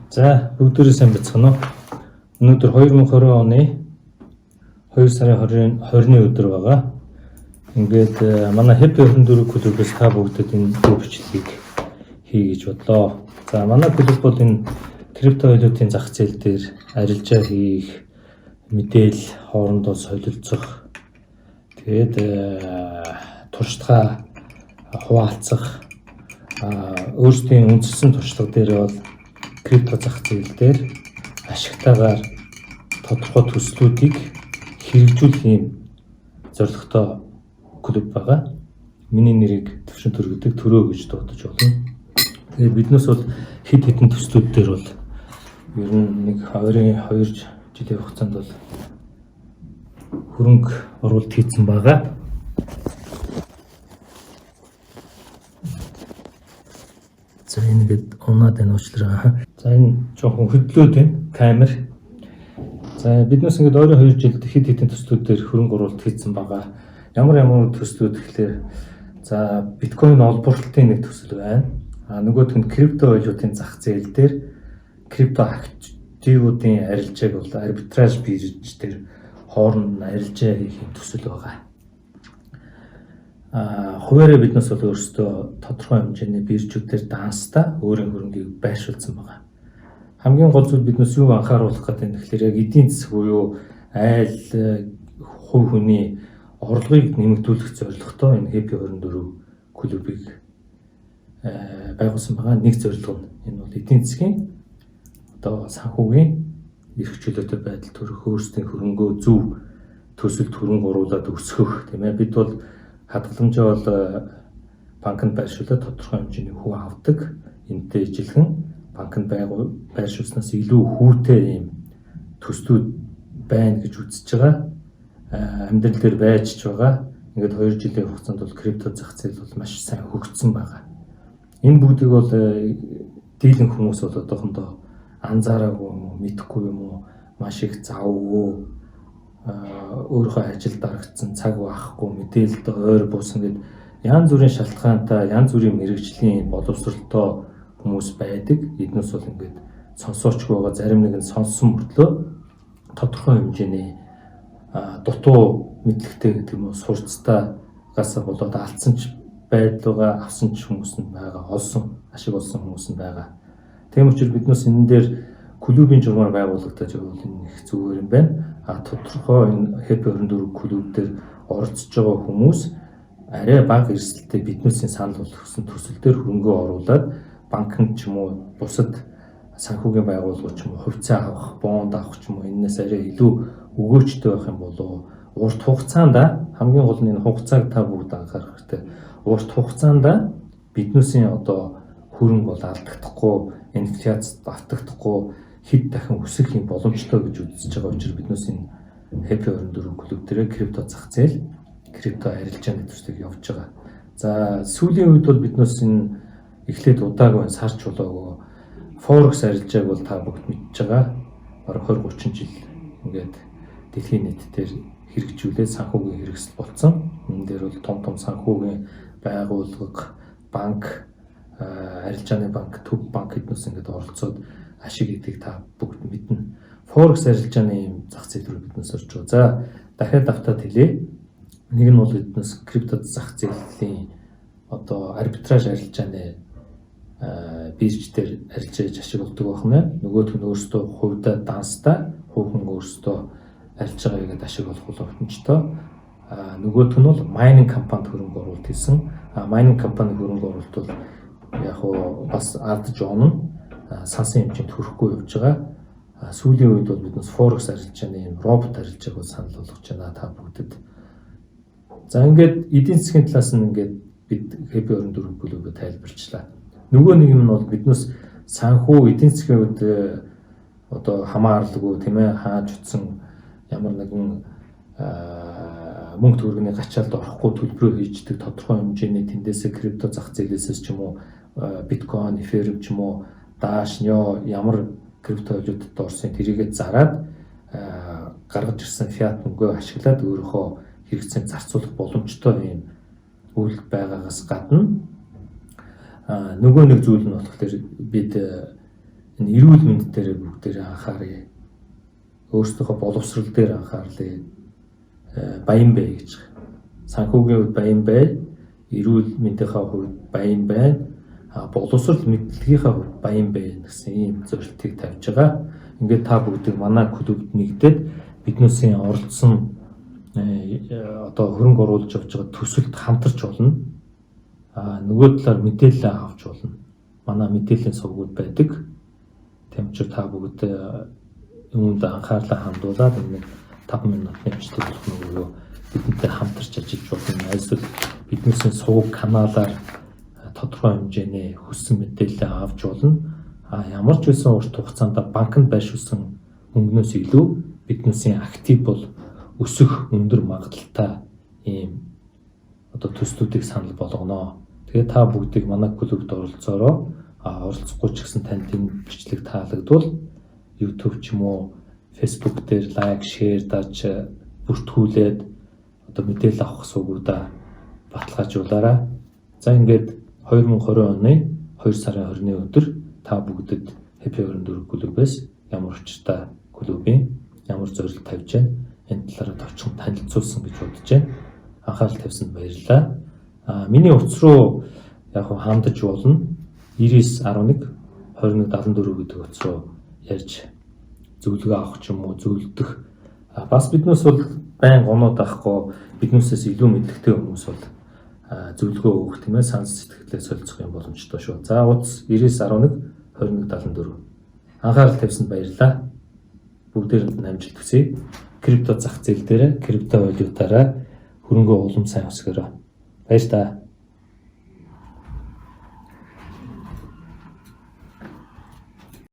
За, бүгдээрээ сайн байцгаана уу? Өнөөдөр 2020 оны 2 сарын 20-ны өдөр байгаа. Ингээд манай Happy 24 клубээс та бүгдэд энэ бичлэгийг хий гэж бодлоо. За, манай клуб бол энэ криптовалютын зах зээл дээр арилжаа хийх, мэдээлэл хоорондоо солилцох, тэгээд туршлагаа хуваалцах, өөрсдийн үндэслэн туршлага дээр бол крипто зах зээл дээр ашигтайгаар тодорхой төслүүдийг хэрэгжүүлэх юм зорилготой клуб байгаа. Миний нэрийг Төвшин Төр гэдэг, Төрөө гэж дуудаж болно. Тэгээд биднээс бол хэд хэдэн төслүүд дээр бол ер нь нэг 2 жилийн хугацаанд бол хөрөнгө оруулалт хийсэн байгаа. За, энэ ингээд унаад байна уучлаарай. За, энэ жоохон хөдлөөд байна камер. За, биднээс ингээд ойрын 2 жилд хэд хэдэн төслүүд дээр хөрөнгө оруулалт хийсэн байгаа. Ямар ямар төслүүд гэхлээр, за, биткойн олборлолтын нэг төсөл байна. А нөгөөх нь крипто валютын зах зээл дээр крипто активуудын арилжааг бол арбитраж бирж дээр хооронд арилжаа хийх юм төсөл байгаа. Хуваараа биднээс бол өөрсдөө тодорхой хэмжээний биржүүдээр данстай өөрийн хөрөнгийг байршуулсан байгаа. Хамгийн гол зүйл биднээс юу анхааруулах гэдэг нь тэгэхээр яг эдийн засаг буюу айл хувь хүний орлогыг нэмэгдүүлэх зорилготой энэ Happy 24 клубыг байгуулсан байгаа. Нэг зорилго нь энэ бол эдийн засгийн одоо санхүүгийн эрх чөлөөтэй байдал төрөх, өөрсдийн хөрөнгөө зөв төсөлд хөрөнгө оруулаад өсгөх, тийм ээ. Бид бол хадгаламжаа бол банкнд байршуулаад тодорхой хэмжээний хүү авдаг. Энэтэй ижилхэн банкнд байршуулснаас илүү хүүтэй ийм төслүүд байна гэж үзэж байгаа. Амьдрал дээр байж ч байгаа. Ингээд 2 жилийн хугацаанд бол крипто зах зээл бол маш сайн хөгжсөн байгаа. Энэ бүгдийг бол дийлэн хүмүүс бол одоохондоо анзаараагүй юм уу, мэдэхгүй юм уу, маш их завгүй, өөрийнхөө ажил дарагдсан, цаг байхгүй, мэдээлэлд ойр буусан гэд янз бүрийн шалтгаантай, янз бүрийн мэрэгжлийн боловсролтой хүмүүс байдаг. Эднээс бол ингээд сонсоочгүй байгаа, зарим нэг нь сонссон мөртлөө тодорхой хэмжээний дутуу мэдлэгтэй гэдэг юм уу, сурцтайгаас болоод алдсан ч байдал байгаа, авсан ч хүмүүс нь байгаа, олсон, ашиг олсон хүмүүс нь байгаа. Тийм учраас биднээс энэ дээр клубын журмаар байгуулагдаж байвал энэ их зүгээр юм байна. А тодорхой энэ Happy 24 клуб дээр оролцож байгаа хүмүүс арай бага эрсдэлтэй биднээсийн санал болгосон төсөл дээр хөрөнгөө оруулаад банкнд ч юм уу, бусад санхүүгийн байгууллагууд ч юм уу хувьцаа авах, бонд авах ч юм уу, энэс арай илүү өгөөжтэй байх юм болов урт хугацаанд, хамгийн гол нь энэ хугацааг та бүгд анхаарах хэрэгтэй. Урт хугацаанд биднээсийн одоо хөрөнгө бол алдагдахгүй, инфляцид автагдахгүй, хэд дахин өсөх юм боломжтой гэж үзэж байгаа учраас биднээс энэ Happy 24 клуб дээр крипто зах зээл, крипто арилжааны төслийг явж байгаа. За, сүүлийн үед бол биднээс энэ эхлээд удаагүй, сарч болоогүй Forex арилжааг бол та бүгд мэдж байгаа. Бараг 20 30 жил ингээд дэлхийн нийт дээр хэрэгжүүлээд санхүүгийн хэрэгсэл болсон. Энэ дээр бол том том санхүүгийн байгууллага, банк, арилжааны банк, төв банк гэднээс ингээд оролцоод ашиг хийдэг та бүгд мэднэ. Forex арилжааны ийм зах зээл рүү биднээс орж байгаа. За, дахиад давтаад хэлье. Нэг нь бол биднээс крипто зах зээлийн одоо арбитраж арилжааны бирж дээр арилжааж ашиг олдог байх нэ. Нөгөөх нь өөрсдөө хувьдаа данстай, хувь хүн өөрсдөө арилжаа хийгээд ашиг олох боломжтой. Нөгөөх нь бол майнинг компанид хөрөнгө оруулалт хийсэн. Майнинг компани хөрөнгө оруулалт бол яг уу бас алдаж онно, сансан хэмжээнд хүрэхгүй явж байгаа. Сүүлийн үед бол биднээс Forex арилжааны юм робот арилжааг бол санал болгож байна та бүгдэд. За, ингээд эдийн засгийн талаас нь ингээд бид Happy 24 клубыг тайлбарчлаа. Нөгөө нэг юм нь бол биднээс санхүү эдийн засгийн үед одоо хамааралгүй, тийм ээ, хааж утсан ямар нэгэн мөнгө төгрөгийн гачаалд орохгүй төлбөрөө хийждэг тодорхой хэмжээний тэндээсээ крипто зах зээлээсээ ч юм уу, биткойн, эфириум ч юм уу, Dash, Neo ямар крипто валютад орсон тэрийгэ зараад гаргаж ирсэн фиат мөнгөө ашиглаад өөрийнхөө хэрэгцээнд зарцуулах боломжтой юм үйл байгаагаас гадна нөгөө нэг зүйл нь болохоор бид Энэ эрүүл мэнд дээр бүгдээрээ анхааръя. Өөрсдийнхөө боловсрол дээр анхаарлаа. Баян бай гэж. Санхүүгийн хувьд баян бай, эрүүл мэндийнхээ хувьд баян байна. Боловсрол мэдлэгийнхээ хувьд баян бай гэсэн ийм зорилтыг тавьж байгаа. Ингээд та бүгдийг манай клубт нэгдээд биднээсээ оролцсон одоо хөрөнгө оруулж явж байгаа төсөлд хамтарч болно. Нөгөө талаар мэдээлэл авч болно. Манай мэдээллийн сувгууд байдаг. Тийм учраас та бүгд үүнд анхаарлаа хандуулаад энэ 5 минутын бичлэг болох нөгөө бидэнтэй хамтарч ажиллаж болно. Альсвал биднээсээ сувг каналаар тодорхой хэмжээний хүссэн мэдээлэл авч болно. Ямар ч байсан урт хугацаанд банкнд байршуулсан мөнгнөөс илүү биднээсээ актив бол өсөх өндөр магадлалтай ийм одоо төслүүдийг санал болгоно. Тэгээ та бүгдийг манай клубт оролцоороо. Оролцохгүй ч гэсэн танд энэ бичлэг таалагдвал YouTube ч юм уу Facebook дээр like, share дарж бүртгүүлээд одоо мэдээлэл авах сувгуудаа баталгаажуулаарай. За, ингээд 2020 оны 2 сарын 20-ны өдөр та бүгдэд Happy 24 клубээс ямар учиртай клубын ямар зорилт тавьж байна, энэ талаараа товчхон танилцуулсан гэж бодож байна. Анхаарал тавьсанд баярлалаа. Миний утас руу яг хандаж болно. 99 11 21 74 гэдэг утас руу ярьж зөвлөгөө авах ч юм уу, зөвлөдөх. Бас биднээс бол байн гоноод авахгүй, биднээсээс илүү мэдлэгтэй хүмүүс бол зөвлөгөө өгөх, тийм ээ, санал сэтгэлээ солилцох юм боломжтой шүү. За, утас 99 11 21 74. Анхаарал тавьсанд баярлалаа. Бүгдээрэнд нь амжилт хүсье. Крипто зах зээл дээр крипто валютаараа хөрөнгөө улам сайн өсгөөрэй. Баяр таа.